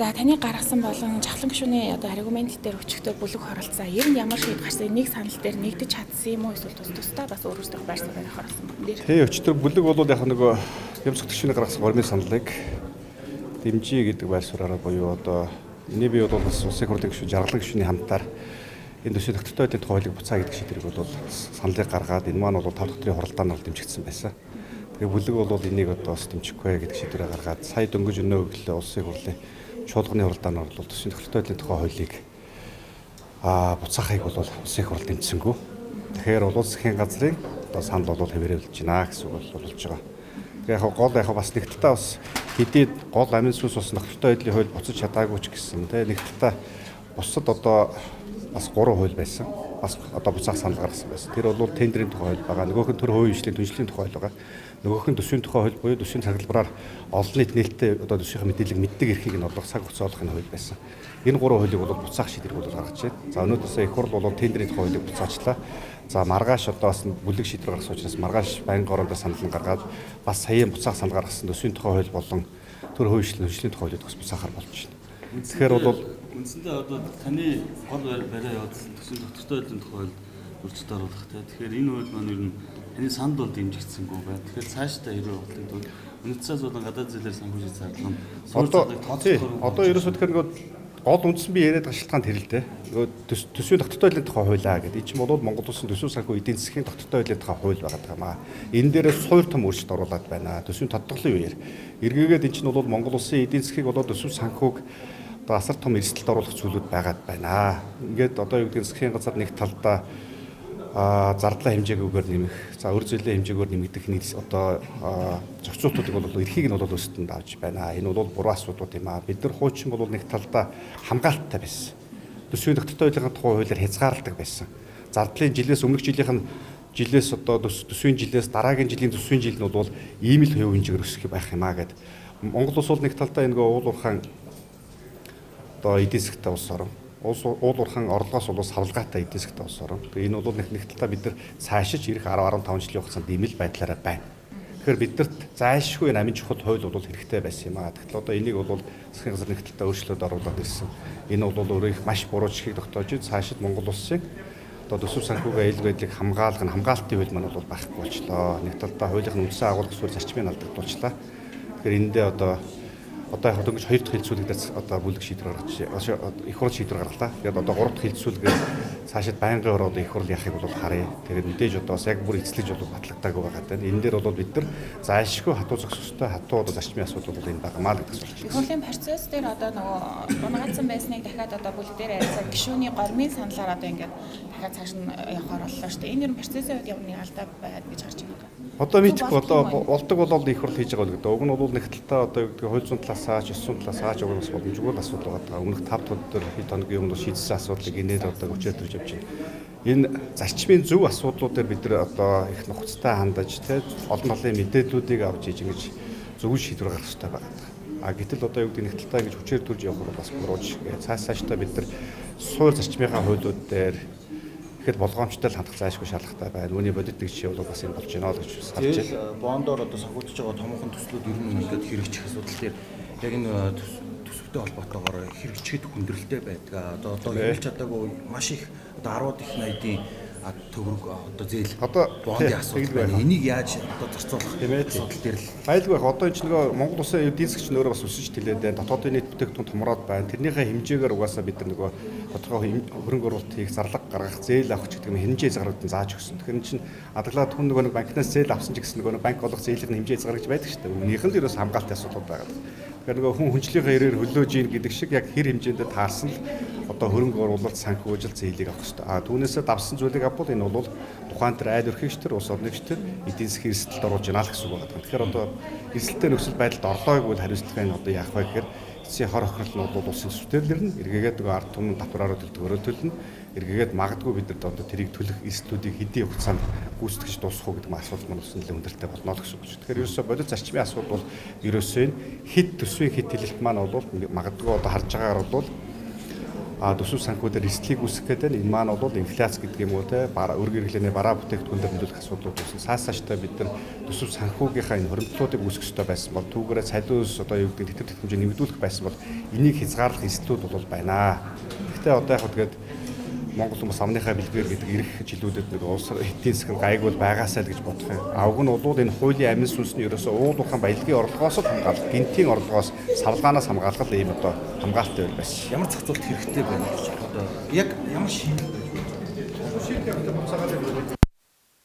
За, таны гаргасан болон Жавхлан гишүүний одоо аргумент дээр өчигдөр бүлэг оролцсон. Ер нь ямар шийд гарсан? Нэг санал дээр нэгдэж чадсан юм уу, эсвэл тус тусдаа бас өөр өөрсдөө байр суурь оролцсон юм дээр? Тий, өчигдөр бүлэг бол яг нөгөө Гямцх гишүүний гаргасан гормын саналыг дэмжиж гэдэг байр сууриараа буюу одоо миний бие бол бас Улсын хурлын гишүүн Жаргалан гишүүний хамтаар энэ төсвийн тогтолтой байдлын тухай хуулийг буцаа гэдэг шийдвэрийг бол саналыг гаргаад, энэ маань бол 5 дахь өдрийн хуралдаанаар дэмжигдсэн байсан. Тэгээ бүлэг бол энийг одоо бас дэмжихгүй гэдэг шийдвэрээ гаргаад, сая дөнгөж өнөө өглөө Улсын хурлын чуулганы хуралдаанаар бол төсвийн тогтолтой байдлын тухай хуулийг буцаахыг бол Улсын хурал дэмжсэнгүй. Тэгэхээр бол засгийн газрын одоо санал бол хэврэлж байна гэсэн үг бол болж байгаа. Тэгээ яг гол яг бас нэг талдаа бас хэдий гол амин сүнс бас тогтолтой байдлын хууль буцаж чадаагүй ч гэсэн, тэ, нэг талдаа бусад одоо бас 3 хууль байсан. Бас одоо буцаах санал гаргасан байсан. Тэр бол тендерийн тухай хууль байгаа. Нөгөөх нь төр хувийн хвшлийн түншлэлийн тухай хууль байгаа. Нөгөөх нь төсвийн тухай хууль буюу төсвийн цаглбараар олон нийт нээлттэй одоо төсвийн мэдээллийг мэддэг эрхийг нь олгох, цаг хугацаа олгох энэ хууль байсан. Энэ 3 хуулийг бол буцаах шийдвэрийг бол гаргаж байна. За, өнөөдрөөсөө их хурл бол тендерийн тухай хуулийг буцаачлаа. За, маргааш одоо бас бүлэг шийдвэр гаргасан учраас маргааш байнгын орондоо санал нь гаргаад, бас саяын буцаах санал гаргасан төсвийн тухай хууль болон төр хувийн хвшлийн тухай хуулийг бас буцаахар болж байна. Тэгэхээр бол үндсэндээ одоо таны гол бариа явуулсан төсвийн тогтвортой байдлын тухай хуульд өөрчлөлт оруулах те. Тэгэхээр энэ хууль маань ер нь таны санд бол дэмжигдсэнгүй байна. Тэгэхээр цаашдаа хэрвээ бодлогдвол үнэт болон гадаад зээлээр санхүүжих зардал нь суур зардлыг тооцоолох. Одоо ерөөсөө тэгэхээр нөгөө гол үндсэн би яриад байгаа шалтгаан тэр л дээ. Нөгөө төсвийн тогтвортой байдлын тухай хуулиа гэдэг. Энэ чинь бол Монгол улсын төсвийн санхүү эдийн засгийн тогтвортой байдлын тухай хууль байгаа юм аа. Энэ дээрээ суур том өөрчлөлт оруулаад байна. Төсвийн тодтголын үеэр. Эргээгээд энэ чинь бол Монгол улсын эдийн засгийг болоод төсвийн санхүүг одоо асар том эрсдэлд оруулах зүйлүүд байгаад байна. Ингээд одоо юу гэдэг нь засгийн газар нэг талдаа зардлаа хэмжээгүйгээр нэмэх, за, өр зээлийн хэмжээгүйгээр нэмэгдэх нэг одоо зохицуултуудыг бол эрхийг нь бол өсөлтөнд авч байна. Энэ бол буруу асуудлууд юм аа. Бид нар хуучин бол нэг талдаа хамгаалттай байсан. Төсвийн тогтолтой байдлын тухай хуулиар хязгаарладаг байсан. Зардлын жилээс өмнөх жилийнх нь жилээс одоо төсвийн жилээс дараагийн жилийн төсвийн жил нь бол ийм л хувь хэмжээгээр өсөх байх юм аа гэд. Монгол улс бол нэг талдаа энэ уул уурхаан одоо эдийн засгтай улс орон, улс уул уурхаан орлогоос бол савлгаатай эдийн засгтай улс орон. Тэгээ энэ бол нэг талдаа бид нар цаашиж ирэх 10 15 жилийн хугацаанд ийм л байдлаараа байна. Тэгэхээр биднэрт зайлшгүй энэ амин чухал хууль бол хэрэгтэй байсан юм аа. Тэгтэл одоо энийг бол засгийн газар нэг талдаа өөрчлөлт оруулаад ирсэн. Энэ бол өөрөө их маш буруу жишгийг тогтоож, цаашид Монгол улсын одоо төсөв санхүүгийн аюулгүй байдлыг хамгаалах нь хамгаалтын хууль маань бол байхгүй болчлоо. Нэг талдаа хуулийн үндсэн агуулга суурь зарчмыг алдагдуулчлаа. Тэгэхээр эндээ одоо яг дөнгөж 2 дахь хилцүүлэгдээс одоо бүлэг шийдвэр гаргаж, их хурл шийдвэр гаргалаа. Тэгээд одоо 3 дахь хилцүүлгээр цаашид байнгын ороод их хурл яахыг бол харъя. Тэгээд мэдээж одоо бас яг бүр эцлэж бол батлагдаагүй байгаа даа. Энэ дээр бол бид нар зайлшгүй хатуу зохистой, хатуу одоо зарчмын асуудал бол энэ байгаа маа л гэдэг асуулт. Их хурлын процесс дээр одоо нөгөө унгаацсан байсныг дахиад одоо бүлэг дээр ярилцаад, гишүүний гормын саналаар одоо ингээд дахиад цааш нь явахаар боллоо шүү дээ. Энэ ер нь процессын хувьд ямар нэг алдаа байд гэж харж байна. Одоо мэдхгүй, одоо болдог бол их хурл хийж байгаа л гэдэг. Уг нь бол нэг талдаа одоо юу гэдэг хууль зүйн талаасаа ч, ёс зүйн талаасаа ч уг нь бас боломжгүй л асуудал байгаа. Өмнөх 5 өдөр хэд хоногийн өмнө шийдсэн асуудлыг инээд одоо хүчээр төрж явж байна. Энэ зарчмын зөв асуудлууд дээр бид нар одоо их нухацтай хандаж, тэ, олон талын мэдээллүүдийг авч иж ингэж зөв шийдвэр гаргах хэрэгтэй байгаа. А гэтэл одоо юу гэдэг нэг талдаа ингэж хүчээр төрж явах бол бас буруу жишг. Цааш цаашдаа бид нар суур зарчмынхаа хуулиуд дээр ихэд болгоомжтой л хандах зайлшгүй шаардлагатай байна. Үүний бодит нэг жишээ бол бас энэ болж байна л гэж харж байна. Бондоор одоо санхүүжиж байгаа томоохон төслүүд ер нь ингээд хэрэгжих асуудал дээр яг энэ төсөвтэй холбоотойгоор хэрэгжихэд хүндрэлтэй байдаг. Одоо хэрэгжилж чадаагүй маш их одоо 10-аад их 80-ийн төгрөг одоо зээл одоо бондын асуудал байна. Энийг яаж одоо зарцуулах асуудал дээр л аюулгүй байх. Одоо энэ ч нөгөө Монгол улсын эдийн засгч нөөрэ бас өсөж тэлээд байна. Дотоодын нийт бүтээгдэхүүн томроод байна. Тэрнийхээ хэмжээгээр угаасаа бид нар нөгөө тодорхой хөрөнгө оруулалт хийх, зарлага гаргах, зээл авах ч гэдэг юм хэмжээ хязгаарууд нь зааж өгсөн. Тэгэхээр энэ чинь адаглаад хүн нөгөө нэг банкнаас зээл авсан ч гэсэн нөгөө банк олох зээлийн хэмжээ хязгаар гэж байдаг шүү дээ. Үүнийх нь л ерөөс хамгаалтын асуудал байгаа. Тэгэхээр нөгөө хүн хүнчлийнхээ хэрээр хөлөөж ийн гэдэг шиг яг хэр хэмжээндээ таарсан л одоо хөрөнгө оруулалт, санхүүжил, зээлийг авах хэрэгтэй. А түүнээсээ давсан зүйлийг авбал энэ бол тухайн тэр айл өрхөгч төр, улс орногч төр эдийн засгийн эрсдэлд оруулж байна л гэсэн үг байна. Тэгэхээр одоо эрсдэлтэй нөхцөл байдалд орлоо гэвэл хариуцлагын одоо яах вэ гэхээр эцсийн хор хохирол нь бол улсын төсвтөр нэрнэ. Эргээгээд нөгөө ард түмэн татвараар төлдөг өрөө төлнө. Эргээгээд магадгүй бид нарт одоо тэрийг төлөх эрсдлүүдийг хэдийн хугацаанд гүйцэтгэж дуусгах уу гэдэг асуудал маань бас нэлээд хүндрэлтэй болно л гэсэн үг. Тэгэхээр ерөөсөө бодит зарчмын асуудал бол ерөөсөө энэ хэд төсвийн хэд хэлэлт маань бол магадгүй одоо харж байгаагаар бол Төсөв санхүү дээр эрсдлийг үүсгэх гэдэг нь энэ маань бол инфляц гэдэг юм уу те өрг хэрэглээний бараа бүтээгдэхүүн дээр нөлөөлөх асуудлууд үүснэ. Цааш цаашдаа бид нар төсөв санхүүгийнхаа энэ хуримтлуудыг үүсгэх ёстой байсан бол түүгээрээ цалиус одоо юу гэдэг тэтгэр тэтгэмжийг нэмэгдүүлэх байсан бол энийг хязгаарлах эрсдлүүд бол байна. Гэхдээ одоо яг тэгээд Монгол хүмүүс амныхаа бэлгээр гэдэг ирэх жилүүдэд нэг улс эдийн засаг нь гайгүй байгаасай л гэж бодох юм. А уг нь бол энэ хуулийн амин сүнсний ерөөсөө уул уурхайн баялагын орлогоос л хамгаалах, гинтийн орлогоос савлгаанаас хамгаалах ийм одоо хамгаалалтай байл байсан. Ямар зохицуулалт хэрэгтэй байна гэж одоо яг ямар шийдэл байж байна? Шийдэл явуулах буцаагаад